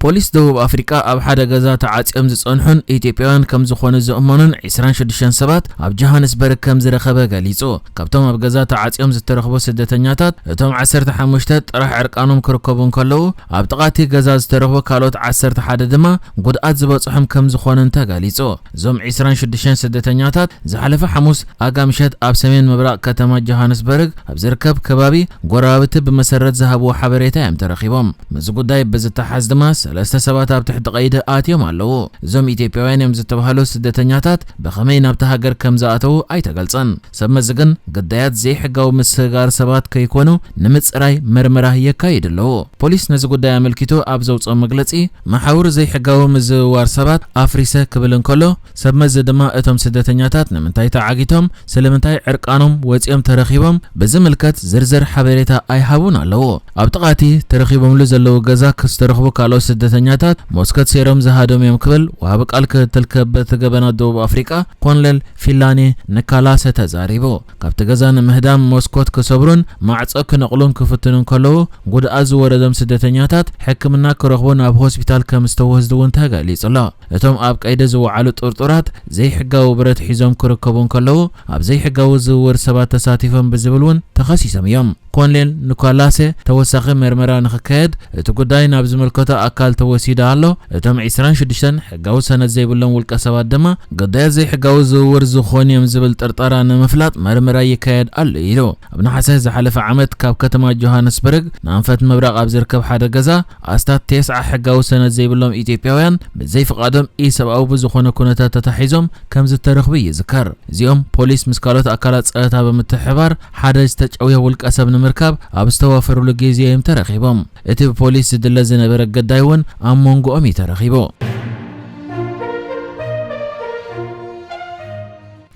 ፖሊስ ደቡብ ኣፍሪቃ ኣብ ሓደ ገዛ ተዓጽዮም ዝጸንሑን ኢትዮጵያውያን ከም ዝኾኑ ዝእመኑን ዕስራን ሽዱሽተን ሰባት ኣብ ጆሃንስበርግ ከም ዝረኸበ ገሊጹ። ካብቶም ኣብ ገዛ ተዓጽዮም ዝተረኽቡ ስደተኛታት፣ እቶም ዓሰርተ ሓሙሽተ ጥራሕ ዕርቃኖም ክርከቡ እንከለዉ፣ ኣብ ጥቓ እቲ ገዛ ዝተረኽቡ ካልኦት ዓሰርተ ሓደ ድማ ጉድኣት ዝበጽሖም ከም ዝኾኑን ተገሊጹ። እዞም ዕስራን ሽዱሽተን ስደተኛታት ዝሓለፈ ሓሙስ ኣጋ ምሸት ኣብ ሰሜን ምብራቕ ከተማ ጆሃንስበርግ ኣብ ዝርከብ ከባቢ ጎረባብቲ ብመሰረት ዝሃብዎ ሓበሬታ እዮም ተረኺቦም። ምስዚ ጉዳይ ብዝተሓዝ ድማ ሰለስተ ሰባት ኣብ ትሕቲ ቀይዲ ኣትዮም ኣለዉ። እዞም ኢትዮጵያውያን እዮም ዝተባህሉ ስደተኛታት ብኸመይ ናብቲ ሃገር ከም ዝኣተዉ ኣይተገልጸን። ሰብ መዚ ግን ግዳያት ዘይሕጋዊ ምስግጋር ሰባት ከይኮኑ ንምጽራይ መርመራ የካይዱ ኣለዉ። ፖሊስ ነዚ ጉዳይ ኣመልኪቱ ኣብ ዘውፅኦ መግለጺ፣ መሓውር ዘይሕጋዊ ምዝውዋር ሰባት ኣፍሪሰ ክብል እንከሎ፣ ሰብ መዚ ድማ እቶም ስደተኛታት ንምንታይ ተዓጊቶም፣ ስለምንታይ ዕርቃኖም ወፂኦም ተረኺቦም ብዝምልከት ዝርዝር ሓበሬታ ኣይሃቡን ኣለዉ። ኣብ ጥቓቲ ተረኺቦምሉ ዘለዉ ገዛ ዝተረኽቡ ካልኦት ስደተኛታት መስኮት ሰይሮም ዝሃደሙ እዮም ክብል ወሃቢ ቃል ክትል ከበቲ ገበናት ደቡብ ኣፍሪቃ ኮንለል ፊላኔ ንካላሰ ተዛሪቡ። ካብቲ ገዛ ንምህዳም መስኮት ክሰብሩን ማዕጾ ክነቕሉን ክፍትኑ እንከለዉ፣ ጉድኣት ዝወረዶም ስደተኛታት ሕክምና ክረኽቡ ናብ ሆስፒታል ከም ዝተወስዱ እውን ተገሊጹ ኣሎ። እቶም ኣብ ቀይዲ ዝወዓሉ ጥርጡራት ዘይሕጋዊ ብረት ሒዞም ክርከቡ እንከለዉ፣ ኣብ ዘይሕጋዊ ዝውውር ሰባት ተሳቲፎም ብዝብል እውን ተኸሲሶም እዮም። ኮንሌል ኒኮላሴ ተወሳኺ መርመራ ንክካየድ እቲ ጉዳይ ናብ ዝምልከቶ ኣካል ተወሲዱ ኣሎ። እቶም ዕስራን ሽዱሽተን ሕጋዊ ሰነድ ዘይብሎም ውልቀ ሰባት ድማ ግዳያት ዘይሕጋዊ ዝውውር ዝኾኑ እዮም ዝብል ጥርጠራ ንምፍላጥ መርመራ ይካየድ ኣሎ ኢሉ። ኣብ ነሓሰ ዝሓለፈ ዓመት ካብ ከተማ ጆሃንስበርግ ንኣንፈት ምብራቕ ኣብ ዝርከብ ሓደ ገዛ ኣስታት ተስዓ ሕጋዊ ሰነድ ዘይብሎም ኢትዮጵያውያን ብዘይፍቓዶም ኢሰብኣዊ ብዝኾነ ኩነታት ተታሒዞም ከም ዝተረኽቡ ይዝከር። እዚኦም ፖሊስ ምስ ካልኦት ኣካላት ጸጥታ ብምትሕብባር ሓደ ዝተጨውየ ውልቀ ሰብ ንምርካብ ኣብ ዝተዋፈሩሉ ግዜ እዮም ተረኺቦም። እቲ ብፖሊስ ዝድለ ዝነበረ ግዳይ እውን ኣብ መንጎኦም እዩ ተረኺቡ።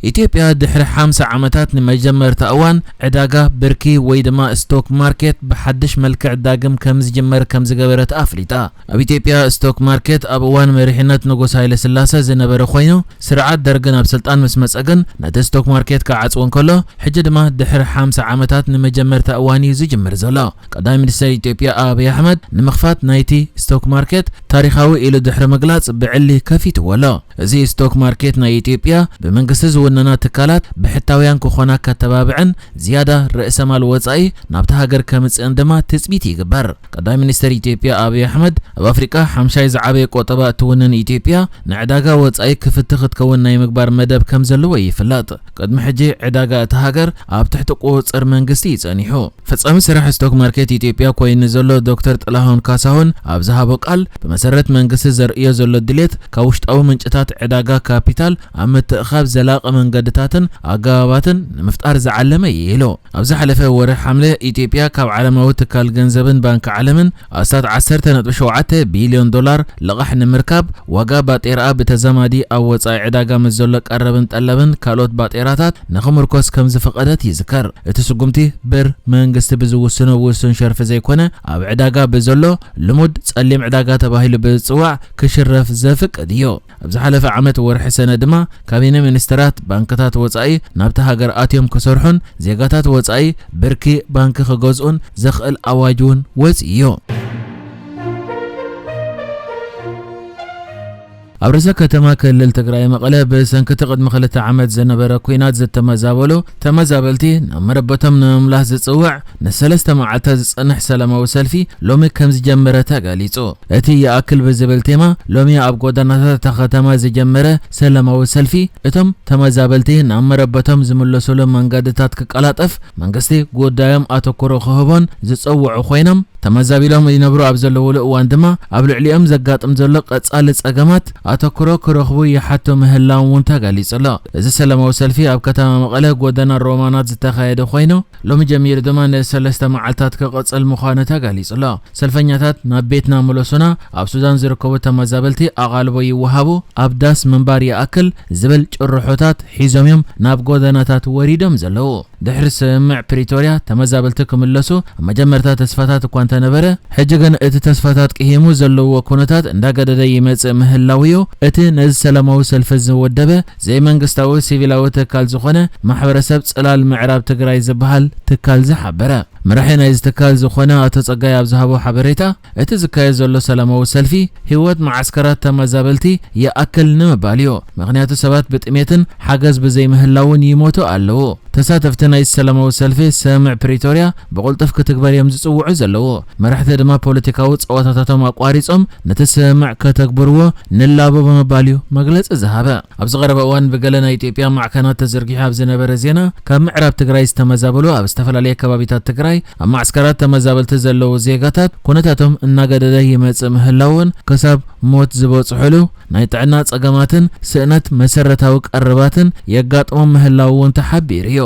ኢትዮጵያ ድሕሪ ሓምሳ ዓመታት ንመጀመርታ እዋን ዕዳጋ ብርኪ ወይ ድማ ስቶክ ማርኬት ብሓድሽ መልክዕ ዳግም ከም ዝጅመር ከም ዝገበረት ኣፍሊጣ። ኣብ ኢትዮጵያ ስቶክ ማርኬት ኣብ እዋን መሪሕነት ንጉስ ሃይለ ስላሰ ዝነበረ ኮይኑ፣ ስርዓት ደርግ ናብ ስልጣን ምስ መጸ ግን ነቲ ስቶክ ማርኬት ክዓጽዎ እንከሎ፣ ሕጂ ድማ ድሕሪ ሓምሳ ዓመታት ንመጀመርታ እዋን እዩ ዝጅምር ዘሎ። ቀዳማይ ሚኒስትር ኢትዮጵያ ኣብይ ኣሕመድ ንምኽፋት ናይቲ ስቶክ ማርኬት ታሪኻዊ ኢሉ ድሕሪ ምግላጽ ብዕሊ ከፊትዎ ኣሎ። እዚ ስቶክ ማርኬት ናይ ኢትዮጵያ ብመንግስቲ ዝውነና ትካላት ብሕታውያን ክኾና ከተባብዕን ዝያዳ ርእሰ ማል ወጻኢ ናብታ ሃገር ከምጽእን ድማ ትጽቢት ይግበር። ቀዳማይ ሚኒስትር ኢትዮጵያ ኣብይ ኣሕመድ ኣብ ኣፍሪቃ ሓምሻይ ዝዓበየ ቆጠባ እትውንን ኢትዮጵያ ንዕዳጋ ወጻኢ ክፍቲ ክትከውን ናይ ምግባር መደብ ከም ዘለዎ ይፍለጥ። ቅድሚ ሕጂ ዕዳጋ እታ ሃገር ኣብ ትሕቲ ቁጽጽር መንግስቲ እዩ ጸኒሑ። ፈጻሚ ስራሕ ስቶክ ማርኬት ኢትዮጵያ ኮይኑ ዘሎ ዶክተር ጥላሁን ካሳሁን ኣብ ዝሃቦ ቃል፣ ብመሰረት መንግስቲ ዘርእዮ ዘሎ ድሌት ካብ ውሽጣዊ ምንጭታት ዕዳጋ ካፒታል ኣብ ምትእኻብ ዘላቒ መንገድታትን ኣገባባትን ንምፍጣር ዝዓለመ እዩ ኢሉ። ኣብ ዝሓለፈ ወርሒ ሓምለ ኢትዮጵያ ካብ ዓለማዊ ትካል ገንዘብን ባንክ ዓለምን ኣስታት ዓሰርተ ነጥቢ ሸውዓተ ቢልዮን ዶላር ልቓሕ ንምርካብ ዋጋ ባጤራኣ ብተዛማዲ ኣብ ወጻኢ ዕዳጋ ምስ ዘሎ ቀረብን ጠለብን ካልኦት ባጤራታት ንኽምርኮስ ከም ዝፈቐደት ይዝከር። እቲ ስጉምቲ ብር መንግስቲ ብዝውስኖ ውሱን ሸርፊ ዘይኮነ ኣብ ዕዳጋ ብዘሎ ልሙድ ጸሊም ዕዳጋ ተባሂሉ ብዝጽዋዕ ክሽረፍ ዘፍቅድ እዩ። ኣብ ዝሓለፈ ዓመት ወርሒ ሰነ ድማ ካቢነ ሚኒስትራት ባንክታት ወጻኢ ናብታ ሃገር ኣትዮም ክሰርሑን ዜጋታት ወጻኢ ብርኪ ባንኪ ክገዝኡን ዘኽእል ኣዋጅ እውን ወጺኡ እዩ። ኣብ ርእሰ ከተማ ክልል ትግራይ መቐለ ብሰንኪ እቲ ቅድሚ ክልተ ዓመት ዝነበረ ኲናት ዝተመዛበሉ ተመዛበልቲ ናብ መረበቶም ንምምላስ ዝጽውዕ ንሰለስተ መዓልታት ዝጸንሕ ሰላማዊ ሰልፊ ሎሚ ከም ዝጀመረ ተገሊጹ። እቲ ይኣክል ብዝብል ቴማ ሎሚ ኣብ ጎደናታት እታ ከተማ ዝጀመረ ሰላማዊ ሰልፊ፣ እቶም ተመዛበልቲ ናብ መረበቶም ዝምለሱሉ መንገድታት ክቀላጠፍ መንግስቲ ጉዳዮም ኣተኩሮ ክህቦን ዝጸውዑ ኮይኖም፣ ተመዛቢሎም ይነብሩ ኣብ ዘለውሉ እዋን ድማ ኣብ ልዕሊኦም ዘጋጥም ዘሎ ቀጻሊ ጸገማት ኣተኩሮ ክረኽቡ ይሓቶ ምህላዎም እውን ተገሊጹ ኣሎ። እዚ ሰላማዊ ሰልፊ ኣብ ከተማ መቐለ ጎደና ሮማናት ዝተኻየደ ኮይኑ፣ ሎሚ ጀሚሩ ድማ ንሰለስተ መዓልታት ክቕጽል ምዃኑ ተገሊጹ ኣሎ። ሰልፈኛታት ናብ ቤትና ምለሱና፣ ኣብ ሱዳን ዝርከቡ ተመዛበልቲ ኣቓልቦ ይወሃቡ፣ ኣብ ዳስ ምንባር ይኣክል ዝብል ጭርሖታት ሒዞም እዮም ናብ ጎደናታት ወሪዶም ዘለዉ። ድሕሪ ስምምዕ ፕሪቶርያ ተመዛበልቲ ክምለሱ ኣብ መጀመርታ ተስፋታት እኳ እንተነበረ፣ ሕጂ ግን እቲ ተስፋታት ቅሂሙ ዘለዎ ኩነታት እንዳገደደ ይመጽእ ምህላው እዩ። እቲ ነዚ ሰላማዊ ሰልፊ ዝወደበ ዘይመንግስታዊ ሲቪላዊ ትካል ዝኾነ ማሕበረሰብ ጽላል ምዕራብ ትግራይ ዝበሃል ትካል ዝሓበረ። መራሒ ናይዚ ትካል ዝኾነ ኣቶ ጸጋይ ኣብ ዝሃቦ ሓበሬታ፣ እቲ ዝካየድ ዘሎ ሰላማዊ ሰልፊ ህይወት መዓስከራት ተመዛበልቲ ይኣክል ንምባል እዩ። ምኽንያቱ ሰባት ብጥሜትን ሓገዝ ብዘይምህላውን ይሞቱ ኣለዉ። ተሳተፍቲ ናይ ሰላማዊ ሰልፊ ስምምዕ ፕሪቶርያ ብቕልጡፍ ክትግበር እዮም ዝጽውዑ ዘለዉ። መራሕቲ ድማ ፖለቲካዊ ጸዋታታቶም ኣቋሪጾም ነቲ ስምምዕ ከተግብርዎ ንላቦ ብምባል እዩ መግለጺ ዝሃበ። ኣብዚ ቀረባ እዋን ብገለ ናይ ኢትዮጵያ ማዕከናት ተዘርጊሑ ኣብ ዝነበረ ዜና፣ ካብ ምዕራብ ትግራይ ዝተመዛበሉ ኣብ ዝተፈላለየ ከባቢታት ትግራይ ኣብ ማዕስከራት ተመዛበልቲ ዘለዉ ዜጋታት ኩነታቶም እናገደደ ይመጽእ ምህላውን ክሳብ ሞት ዝበጽሑሉ ናይ ጥዕና ጸገማትን ስእነት መሰረታዊ ቀረባትን የጋጥሞም ምህላው እውን ተሓቢሩ እዩ።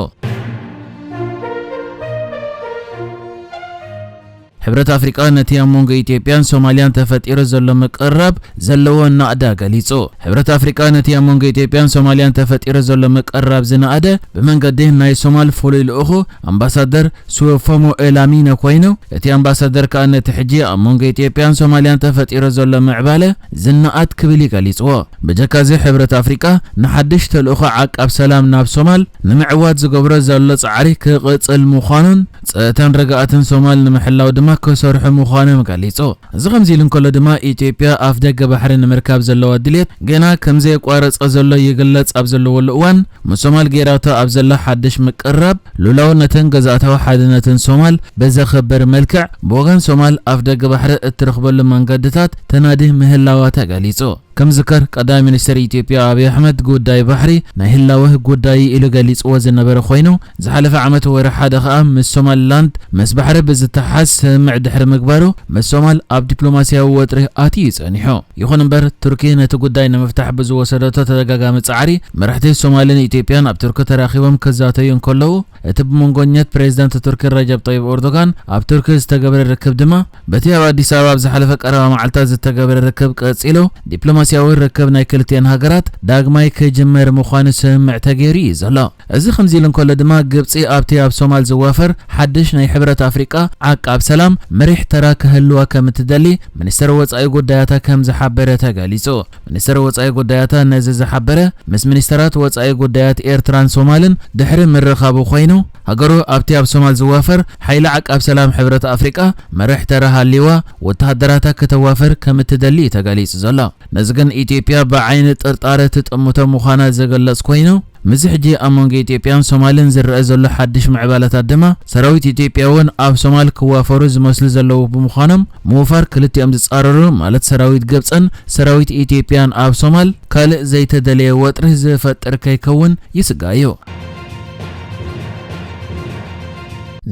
ሕብረት ኣፍሪቃ ነቲ ኣብ መንጎ ኢትዮጵያን ሶማልያን ተፈጢሩ ዘሎ ምቅርራብ ዘለዎ ናእዳ ገሊጹ። ሕብረት ኣፍሪቃ ነቲ ኣብ መንጎ ኢትዮጵያን ሶማልያን ተፈጢሩ ዘሎ ምቅርራብ ዝናእደ ብመንገዲ ናይ ሶማል ፍሉይ ልኡኹ ኣምባሳደር ሱወፎሞ ኤላሚነ ኮይኑ፣ እቲ ኣምባሳደር ከኣ ነቲ ሕጂ ኣብ መንጎ ኢትዮጵያን ሶማልያን ተፈጢሩ ዘሎ ምዕባለ ዝናኣድ ክብል እዩ ገሊጽዎ። ብጀካዚ ሕብረት ኣፍሪቃ ንሓድሽ ተልእኾ ዓቃብ ሰላም ናብ ሶማል ንምዕዋት ዝገብሮ ዘሎ ጻዕሪ ክቕጽል ምዃኑን ጸጥታን ርግኣትን ሶማል ንምሕላው ድማ ክሰርሑ ምዃኖም ገሊጹ። እዚ ከምዚ ኢሉ እንከሎ ድማ ኢትዮጵያ ኣፍ ደገ ባሕሪ ንምርካብ ዘለዋ ድሌት ገና ከም ዘየቋረጸ ዘሎ ይግለጽ ኣብ ዘለወሉ እዋን፣ ምስ ሶማል ገይራቶ ኣብ ዘላ ሓድሽ ምቅርራብ ሉላውነትን ግዝኣታዊ ሓድነትን ሶማል ብዘኽብር መልክዕ ብወገን ሶማል ኣፍ ደገ ባሕሪ እትረኽበሉ መንገድታት ተናዲ ምህላዋ ተገሊጹ። ከም ዝከር ቀዳማይ ሚኒስትር ኢትዮጵያ ኣብይ ኣሕመድ ጉዳይ ባሕሪ ናይ ህላወ ጉዳይ ኢሉ ገሊጽዎ ዝነበረ ኮይኑ፣ ዝሓለፈ ዓመት ወርሒ ሓደ ከኣ ምስ ሶማሊላንድ ምስ ባሕሪ ብዝተሓዝ ስምምዕ ድሕሪ ምግባሩ ምስ ሶማል ኣብ ዲፕሎማስያዊ ወጥሪ ኣትዩ ጸኒሑ። ይኹን እምበር ቱርኪ ነቲ ጉዳይ ንምፍታሕ ብዝወሰደቶ ተደጋጋሚ ጻዕሪ መራሕቲ ሶማልን ኢትዮጵያን ኣብ ቱርኪ ተራኺቦም ክዛተዩ እንከለዉ፣ እቲ ብመንጎኛት ፕሬዝዳንት ቱርኪ ረጀብ ጠይብ ኤርዶጋን ኣብ ቱርኪ ዝተገብረ ርክብ ድማ በቲ ኣብ ኣዲስ ኣበባ ኣብ ዝሓለፈ ቀረባ መዓልታት ዝተገብረ ርክብ ቀጺሉ፣ ዲፕሎማስያዊ ርክብ ናይ ክልቲኤን ሃገራት ዳግማይ ክጅመር ምዃኑ ስምምዕ ተገይሩ እዩ ዘሎ። እዚ ከምዚ ኢሉ እንከሎ ድማ ግብጺ ኣብቲ ኣብ ሶማል ዝዋፈር ሓድሽ ናይ ሕብረት ኣፍሪቃ ዓቃብ ሰላም መሪሕ ተራ ክህልዋ ከም እትደሊ ሚኒስተር ወጻኢ ጉዳያታ ከም ዝሓበረ ተገሊጹ። ሚኒስተር ወጻኢ ጉዳያታ ነዚ ዝሓበረ ምስ ሚኒስተራት ወጻኢ ጉዳያት ኤርትራን ሶማልን ድሕሪ ምርኻቡ ኮይኑ፣ ሃገሩ ኣብቲ ኣብ ሶማል ዝዋፈር ሓይሊ ዓቃብ ሰላም ሕብረት ኣፍሪቃ መሪሕ ተራ ሃልይዋ ወተሃደራታ ከተዋፍር ከም እትደሊ እዩ ተገሊጹ ዘሎ። ነዚ ግን ኢትዮጵያ ብዓይኒ ጥርጣረ ትጥምቶ ምዃና ዝግለጽ ኮይኑ፣ ምስዚ ሕጂ ኣብ መንጎ ኢትዮጵያን ሶማልን ዝረአ ዘሎ ሓድሽ ምዕባለታት ድማ ሰራዊት ኢትዮጵያ እውን ኣብ ሶማል ክዋፈሩ ዝመስሉ ዘለዉ ብምዃኖም፣ ምውፋር ክልቲኦም ዝጻረሩ ማለት ሰራዊት ግብጽን ሰራዊት ኢትዮጵያን ኣብ ሶማል ካልእ ዘይተደለየ ወጥሪ ዝፈጥር ከይከውን ይስጋእ እዩ።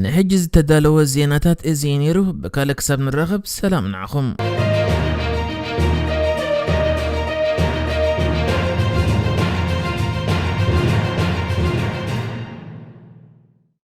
ንሕጂ ዝተዳለወ ዜናታት እዚ እዩ ነይሩ። ብካልእ ክሳብ ንራኸብ ሰላም ንዓኹም።